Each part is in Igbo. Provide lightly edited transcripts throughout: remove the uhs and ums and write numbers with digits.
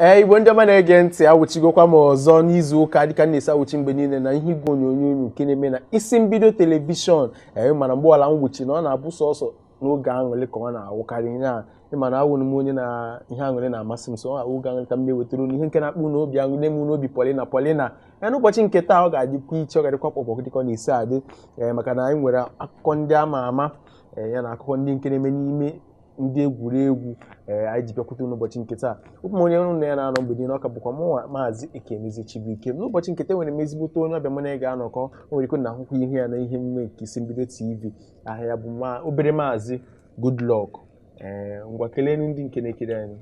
Ee, Igbo ndị ọma na-ege ntị, awụchigokwa m ọzọ n'izu ụka dịka m na-esi awụchi mgbe niile na ihe igwe onyonyo unu nke na-eme na isi mbido telivishọn. Ee, mana mgbe ọla mwụchi na ọ na-abụ sọsọ n'oge aṅụrị ka ọ na-awụkarị ya. Ịma na awụrụ m onye na ihe aṅụrị na-amasị m, so ọ oge aṅụrị ka m na-ewetara unu ihe nke na-akpụ unu obi aṅụrị, na-eme unu obi polina polina. Ee, n'ụbọchị nke taa ọ ga-adịkwa iche, ọ ga-adịkwa kpọkpọ dịka ọ na-esi adị. Ee, maka na anyị nwere akụkọ ndị ama ama, ee, ya na akụkọ ndị nke na-eme n'ime ndị egwuregwu. Ee, anyị ji bịakwute n'ụbọchị nke taa. Ụmụ onye ọrụ na ya na-anọ mgbe niile, ọ ka bụkwa mụnwa, Maazị Ekemezi Chibuike. N'ụbọchị nke taa nwere m ezigbote onye ọbịa mụ na ya ga-anọkọ. O nwere ike na ahụkwa ihe ya na ihe emume nke isi mbido TV. Aha ya bụ obere Maazị Goodluck. Ee, ngwa, kelenu ndị nke na-ekiri anyị.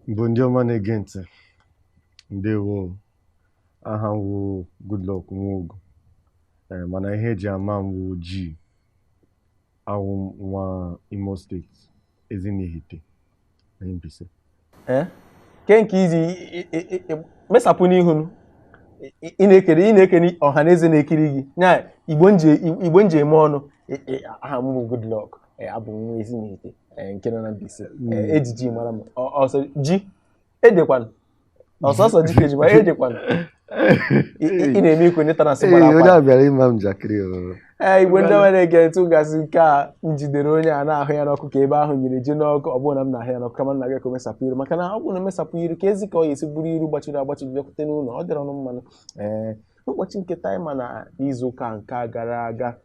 Bụ ndị ọma na-ege ntị, ndewo. Aha m wụ Goodluck Nwogu. Ee, mana ihe eji ama m wụ G. Awụ m nwa Imo Steeti, Ezinihite na Mbaise. Ee, ke nke izi mesapụ n'ihu nụ. Ị na-ekere ọha na eze na-ekiri gị nya Igbo nji Igbo nji eme ọnụ. Aha m bụ Goodluck. Ee, abụ m nwa Ezinihite, ee, nke nọ na Mbaise. Ee, ejiji mara m. Ọsọ ji edekwanụ ọsọsọ ji ka eji mara edekwanụ. Ị na-eme ikwe ndị tara nsị gbara Ee, onye akwa. a bịara ịma m njakịrị o. Ee, Igbo ndị ọma na-ege ntị, gasị nke a m jidere onye a na-ahụ ya n'ọkụ ka ebe ahụ nyere ji n'ọkụ. Ọ bụrụ na m na-ahụ ya n'ọkụ, kama m na-aga ka o mesapụ iru, maka na ọ bụrụ na o mesapụ iru ka ezi ka ọ ga-esi bụrụ iru gbachiri agbachi bịakwute n'ụlọ, ọ dịrị ọnụ mmanụ. Ee, n'ụbọchị nke taa, ịma na n'izu ụka nke a gara aga,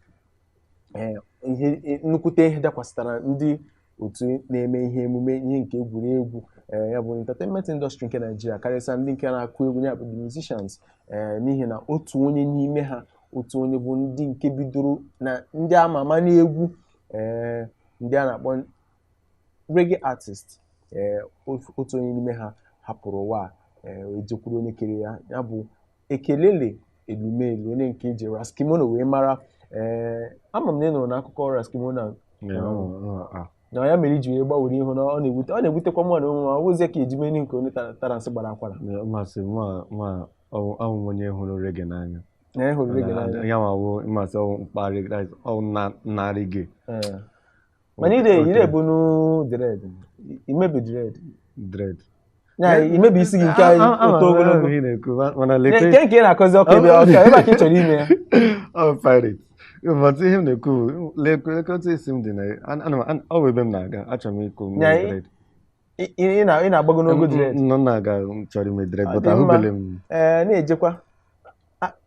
ee, ihe nnukwute ihe dakwasịtara ndị otu na-eme ihe emume ihe nke egwuregwu, ee, ya bụ entertainment industry nke Nigeria, karịsịa ndị nke na-akụ egwu, ya bụ the musicians. Ee, n'ihi na otu onye n'ime ha, otu onye bụ ndị nke bidoro na ndị ama ama n'egwu, ee, ndị a na-akpọ reggae artist, ee, otu onye n'ime ha hapụrụ ụwa a, ee, wee jekwuru onye kere ya, ya bụ Ekelele Elumelu, onye nke eji Ras Kimono wee mara. Ee, ama m na ị nụrụ n'akụkọ Ras Kimono a. Yeah, oh, ah. Na ya mere iji wee gbanwere ihu na ọ na-ewute, ọ na-ewutekwa mụ na onwe m. Ọ bụzie ka eji meni nke onye tara nsị gbara akwara. Yeah, mmasị ma ọ bụ onye hụrụ reggae n'anya. Na ị hụrụ reggae n'anya. Ya ma wụ mmasị ọ mkpa reggae, that is, ọ na na reggae. Ee. Mana ide ebunu dread, imebi dread. Dread. Ya imebi isi gị nke oto ogologo. Ihe na-ekwu, mana lekwe. Nke ị na-akọzi ọkụ ebe ọka ebe a ka ị chọrọ ime ya. Ọ pirate. But ihe m na-ekwu bụ, lekwe otu isi m dị na ọ bụ ebe m na-aga, achọrọ m ịkụ Nya, dread. Ị na-agbago n'ogo dread. Nọ na-aga, m chọrọ ime dread, Ọ but dị mma. ahụbeghị m. Ee, na-ejekwa.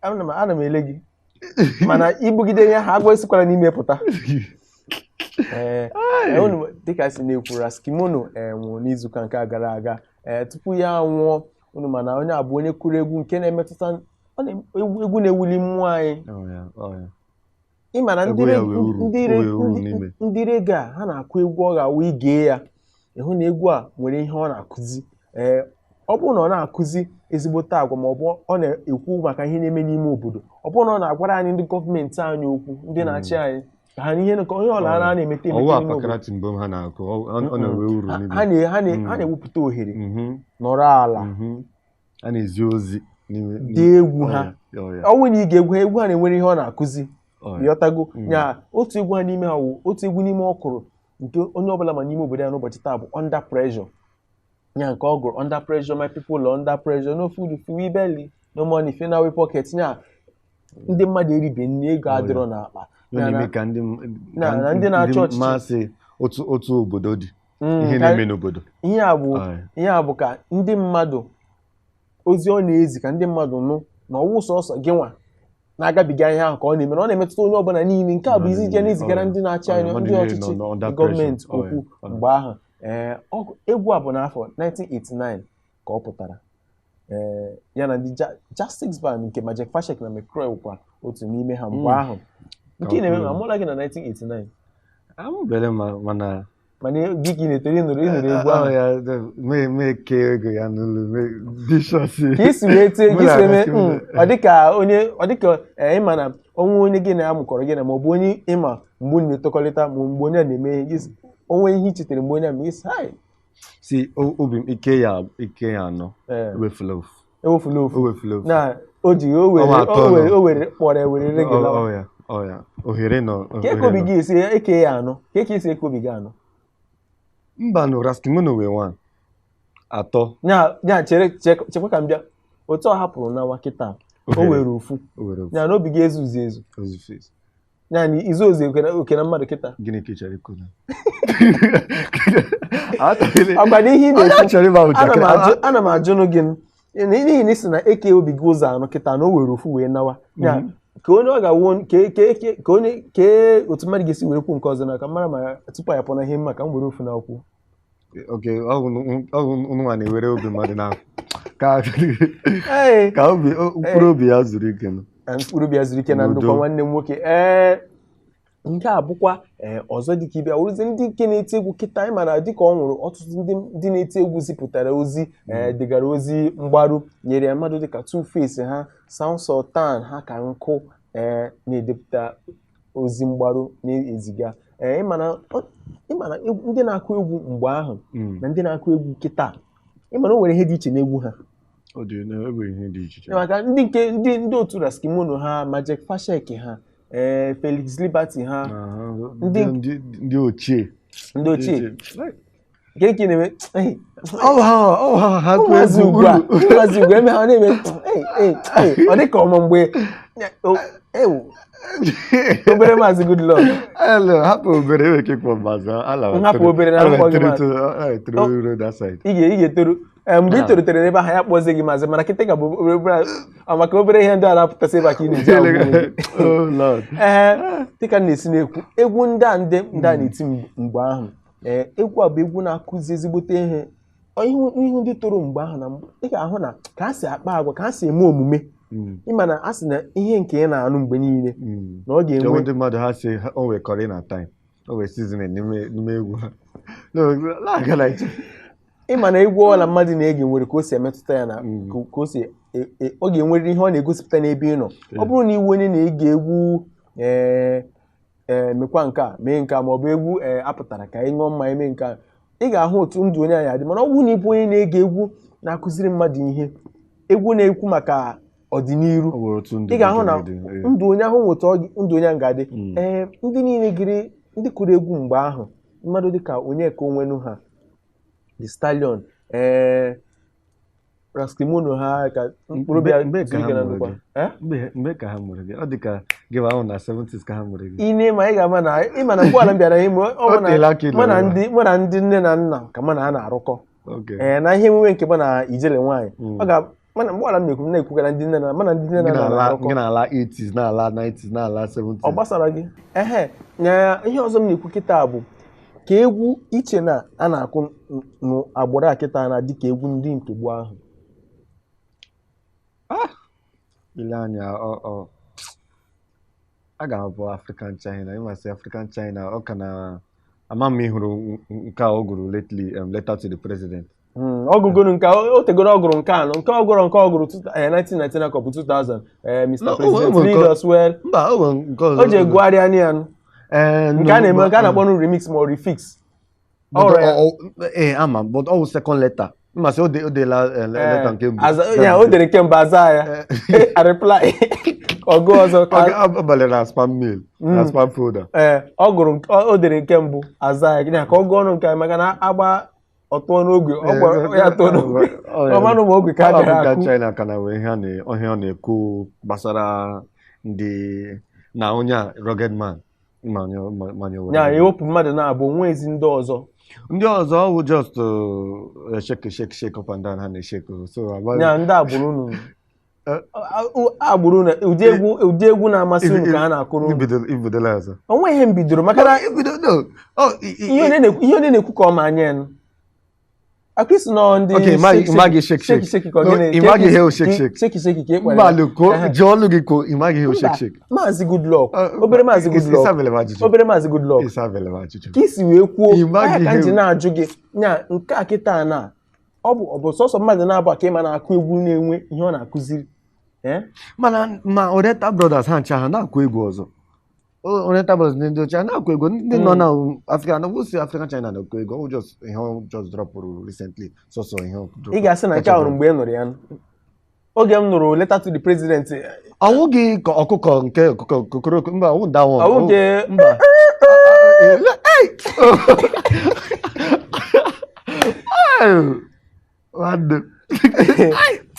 Ana m ele gị, mana ibugide ihe ha agwọ esikwara n'ime pụta. Ee, unu dịka si na-ekwu, Ras Kimono, ee, nwụrụ n'izuụka nke a gara aga. Ee, tupu ya nwụọ, unu mana onye a bụ onye kụrụ egwu nke na-emetụta, ọ egwu na-ewuli mmụọ anyị. Oh, yeah, oh, yeah. Ị ma na ndị Egwu ya wee uru, wee uru n'ime. Ndị reggae a, ha na-akụ egwu ọ ga-awụ igee ya, ịhụ na egwu a nwere ihe ọ na-akụzi. Ee, ọ bụrụ na ọ na-akụzi ezigbote agwa, ma ọ bụ ọ na-ekwu maka ihe na-eme n'ime obodo, ọ bụrụ na ọ na-agwara anyị ndị gọọmenti anyị okwu, ndị na-achị anyị, ka ha ihe nke onye ọla a na-emete emete Ọwụ n'ime obodo. apakara timbom ha na-akụ, ọ na-enwe uru n'ime. Ha na-ewepụta ohere nọrọ ala A na-ezi ozi n'ime. Dee egwu ha. Oh, yeah. Ọ bụrụ na ị ga-egwu ha, egwu ha na-enwere ihe ọ na-akụzi. Oh, yeah. Ịghọtago? Nya otu egwu ha n'ime ha wụ otu egwu n'ime ọ kụrụ nke onye ọbụla ma n'ime obodo ya n'ụbọchị taa bụ Under Pressure. Nya nke ọ gụrụ, "Under pressure, my people are under pressure, no food fi we belly, no money fi na we pocket." Nya ndị mmadụ eribe nri, ego adịrọ n'akpa. Ọ na-eme ka ndị Na ndị na-achị ọchịchị. masị otu otu obodo dị, ihe na-eme n'obodo. Ihe a bụ Aye. ihe a bụ ka ndị mmadụ, ozi ọ na-ezi ka ndị mmadụ nụ na ọwụ sọsọ gị nwa na-agabiga ihe ahụ ka ọ na-eme, na ọ na-emetụta onye ọbụla niile. Nke a bụ izi ije na-ezigara ndị na-achị anyị, Mmadụ ndị niile ọchịchị, nọ under gọọmenti pressure. okwu. Mgbe ahụ, ee, egwu a bụ n'afọ 1989 ka ọ pụtara. Ee, ya na ndị Jazz Band nke Majek Fashek na McCroy kwa otu n'ime ha mgbe ahụ nke ị na-eme. Ma amụla gị na 1989? Amụbere ma mana Mana gị ka ị na-etere, ịnụrụ egwu ahụ. Ọ ya mee kee ego ya n'ụlọ mee bishọs. Ka isi wee tie, ka Mụ isi na wee mee Ras Kimono. Ọ dịka onye, ọ dịka, ee, ịma na onwe onye gị na-amụkọrọ gị na, ma ọ bụ onye ịma mgbe unu na-etokọrịta, ma mgbe onye a na-eme ihe gị onwe ihe i chetara mgbe onye a mee isi hai. Si obi m ike ya anọ. Ewefula ofu. Ewefula ofu. Ewefula ofu. Na o ji o were Ọnwa atọ o were nọ. o were kpọrọ ewere reggae lawa. Ọ ya ohere nọ. Ka Ohere eke obi nọ. gị esi eke ya anọ, ka eke esi eke obi gị anọ. Mba, no, Ras Kimono wee one. Atọ. Nya chere, chekwa ka m bịa. Otu ọ hapụrụ nawa kịta, o were ofu. O were ofu. Nya na obi gị ezuzi ezu. Ozuzu ezu. Nya na izu ozu oke na mmadụ kịta. Gịnị ka ị chọrọ ikwu na? Ọkwa n'ihe ị na-ekwu. Chọrọ ịgba Ana m njakịrị. ajụ, ana m ajụnụ gị n'ihi na ị sị na eke obi gị ụzọ anọ kịta na o were ofu wee nawa. Ya ka onye ọ ga-awụ ka onye ke otu mmadụ ga-esi were kwu nke ọzọ na ka mara ma tupu anyị pụọ na ihe mma ka m were ofu na akwụ. Okay, ọ bụ nwa na-ewere obi mmadụ na ka Ee, ka obi mkpụrụ obi ya zuru ike nụ. Na mkpụrụ obi ya zuru ike na N'udo. ndokwa, nwanne m nwoke. Ee, nke a bụkwa ee ọzọ dịka ibe wụrụzi ndị nke na-eti egwu kịta. Anyị mana dịka ọ nwụrụ, ọtụtụ ndị na-eti egwu zipụtara ozi, ee, degara ozi mgbaru nyere ya. Mmadụ dịka Two-Face ha, Sound Sultan ha ka nkụ, ee, na-edepụta ozi mgbaru na-eziga. Ee, ịma na ndị na-akụ egwu mgbe ahụ na ndị na-akụ egwu kịta, ịma na o nwere ihe dị iche n'egwu ha. Ọ dị na e nwere ihe dị iche iche. Maka ndị nke ndị otu Raskimono ha, Majek Fashek ha, ee, Felix Liberty ha. Aha, ndị ochie. Ndị ochie nke na-eme "Hey," Ọ ha ọ ha ha kụ ụmụazị egwu ugbu a uru. Ụmụazị ugbu a eme ha na-eme "Hey, hey, hey," ọ dị ka ọma mgbe ewu obere Maazị Goodluck. Hello, hapụ obere, enwere ike ịkpọ maazị ala. M hapụ obere na mkpọ gị maazị. Etoro that side. Ị ga-etoru. Ee, mgbe ị tolitere n'ebe ahụ ya kpọzie gị maazị, mana kịta ka bụ obere ọ maka obere ihe ndị a na-apụtasị ebe a ka ị na-eji agwa onwe gị. Oh Lord. Ee, dịka m na-esi na-ekwu, egwu ndị a ndị a na-eti mgbe ahụ, ee, egwu a bụ egwu na-akụzi ezigbote ihe. Ọ ihu ndị toro mgbe ahụ na ị ga-ahụ na ka ha si akpa agwa, ka ha si eme omume. Ịma na a sị na ihe nke ị na-anụ mgbe niile na ọ ga-enwe Ndị mmadụ ha si o nwekọrọ na time, o nwere seasoning n'ime egwu ha. No, na-aga na iche. Ịma na egwu ọla mmadụ na-ege nwere ka o si emetụta ya na ka o si ọ ga-enwerịrị ihe ọ na-egosipụta n'ebe ị nọ. Ọ bụrụ na iwu onye na-ege egwu, ee ee, mekwa nke a, mee nke a, ma ọ bụ egwu ee apụtara ka ị ṅụọ mmanya mee nke a, ị ga-ahụ otu ndụ onye anyị adị. Mana ọ bụrụ na ịbụ onye na-ege egwu na-akụziri mmadụ ihe, egwu na-ekwu maka ọdịnihu, O nwere otu ndụ ị ga-ahụ na gị ga-adị, ee. ndụ onye ahụ nweta ndụ onye ahụ ga-adị. Ee, ndị niile giri ndị kụrụ egwu mgbe ahụ, mmadụ dịka Onyeka Onwenu ha, The Stallion, ee, Raskimono ha, ka mkpụrụ bịa Mgbe ka zuru ha ike na mụrụ ndokwa. gị? Eh? Mgbe ka ha mụrụ gị? Ọ dị ka gị ma ahụ na 70s ka ha mụrụ gị. Ị na ma ị ga-ama na ịma na mgbe ala m bịara ime ọ O bụ na teela aka ị mụ na lọrọ. Ndị mụ na ndị nne na nna ka mụ na ha na-arụkọ. Okay. Ee, na ihe emume nke mụ na ijele nwaanyị ọ ga mana mgbe ala m na-ekwu, m na-ekwugara ndị nne na mụ na ndị nne na Gị nna na-ala na-arụkọ. Gị na-ala 80s, na-ala 90s, na-ala 70s. Ọ gbasara gị? Ehe, na ihe ọzọ m na-ekwu kịta bụ ka egwu iche na a na-akụ n'agbụrụ a kịta na dịka egwu ndị nke gboo ahụ. Ile anya ọ a ga-abụ African China. Ịmasị African China, ọ ka na ama m. Ị hụrụ nke a ọ gụrụ lately, Letter to the President? Ọ gụgoro nke o tegoro, ọ gụrụ nke anọ, nke ọ gụrụ, nke ọ gụrụ 1999 ka ọ bụ 2000, Mr. No, o President, nwere lead us well. Mba, o nwere nke ọzọ. O ji egwugharịa anya ya nụ. Ee, Nke a na-eme, nke a na-akpọ nụ remix ma ọ refix. But Ọrụ ya. Ee, ama m, but ọ wụ second letter. Mmasị o deela letter nke mbụ. Ya o dere nke mbụ, aza ya a reply, ọgụ ọzọ ka Ọ banyere na spam mail, na spam folder. Ee, ọ gụrụ o dere nke mbụ, aza ya ya ka ọ gụọ ọnụ nke a, maka na agba ọtụọ n'ogwe, ọ gwara ya tụọ n'ogwe, ọ manụ ma ogwe ka a bịara Africa akụ. China ka na wee ihe a ihe ọ na-ekwu gbasara ndị na onye a rugged man manya were. Ya ewepụ mmadụ na-abụ nwa ezi ndị ọzọ. Ndị ọzọ ọ wụ just shake, shake, shake up and down ha na-eshake, so Ya ndị agbụrụ unu agbụrụ na ụdị egwu na-amasị unu ka ha na-akụrụ unu. Ibidola ọzọ. O nweghị ihe m bidoro maka na Ibido no oh ihe onye na-ekwu ka ọ ma anya ya nụ. Akwụsị nọ ndị Okay, ịmaghị shake, shake. Shake shake ka ọ No, gịnị? ịmaghị ihe o shake, shake. Shake shake ka ị kpara Mba ya. luko Ehe. jụọ ọnụ gị ko ịmaghị ihe o shake Mba, shake. Maazị Goodluck, obere Maazị Goodluck, Ịsabele m ajụjụ. obere Maazị Goodluck, Ịsabele m ajụjụ. ka isi wee kwuo Ịmaghị anya ka m ji ihe- na-ajụ gị nya nke a kịta na ọ bụ sọsọ mmadụ na-abụ ka ịma na-akụ egwu na-enwe ihe ọ na-akụziri. Eh? Mana ma Oriental Brothers ha ncha ha na-akụ egwu ọzọ. Oriental Brothers ndị ochie ha na-akụ egwu, ndị nọ na Africa na wụsị African China na-akụ egwu. Ọ just ihe ọ just dropụrụ recently, sọsọ ihe ọ Ị ga-asị na nke a hụrụ mgbe ị nụrụ ya nụ. Oge m nụrụ Letter to the President, Ọwụ gị ka ọkụkọ nke ọkụkọ kokoroko, mba, ọwụ that one. Ọwụ nke Mba. Hey! Nwanne.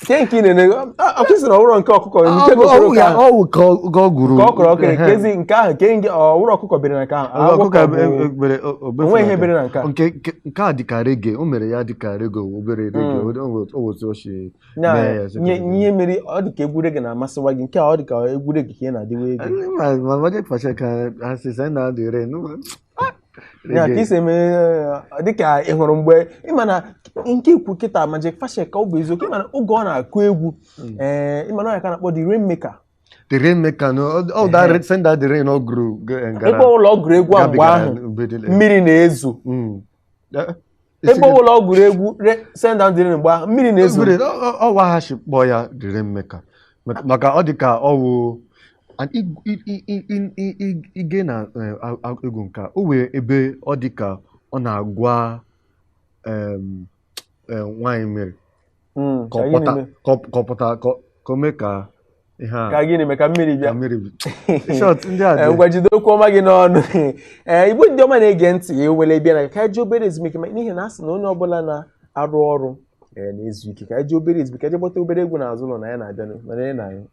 Ke nke ị na-ene akwụsị na ọwụrọ nke ọkụkọ nke Ọ okporoko wụ ya, ahụ ọ wụ ka ọ ka ọ gụrụ. ka ọ kọrọ ọkịrị. Ehe. Kezi nke ahụ ke nke ọwụrọ ọkụkọ bere na nke ahụ Ọkụkọ agwọ ka bụ bere o onwe ihe bere na nke a. Nke a dịka reggae, o mere ya dịka reggae, obere reggae, o wetu o si Nya mee ya. ihe mere ọ dị ka egwu reggae na-amasịwa gị, nke a ọ dị ka egwu reggae ka ị na-adịwa egwu. Ma Magic Fasheka ha si send out the rain. Ya ka isi eme dịka ị hụrụ mgbe ịma na nke ikwu kịta Magic Fashek, ka ọ bụ eziokwu, ịma na oge ọ na-akụ egwu, ee, ịma na ọ ya ka na-akpọ the rainmaker. The rainmaker, no, oh, that rain, send out the rain, ọ gụrụ Ebe ọbụla ọ gụrụ egwu a mgbe ahụ mmiri na-ezo. Ebe ọbụla ọ gụrụ egwu send down the rain mgbe ahụ mmiri na-ezo. Ọ wa ha si kpọọ ya the rainmaker maka ọ dị ka ọ wụ and ige na egwu nke a, o nwere ebe ọ dị ka ọ na-agwa nwaanyị mmiri ka Ka ọ gịnị pụta mee? ka ọ pụta ka o mee ka ihe a Ka gịnị mee ka mmiri bịa? Ka mmiri short ndị a Ee, dị ngwa, jide okwu ọma gị n'ọnụ. Ee, Igbo ndị ọma na-ege ntị, ewele bịa na ka anyị jee obere ezumike n'ihi na a sị na onye ọbụla na-arụ ọrụ, ee, na-ezu ike. Ka anyị jee obere ezumike, ka anyị jee gbata obere egwu n'azụ ụlọ na ya na-abịanụ mana ya na anyị.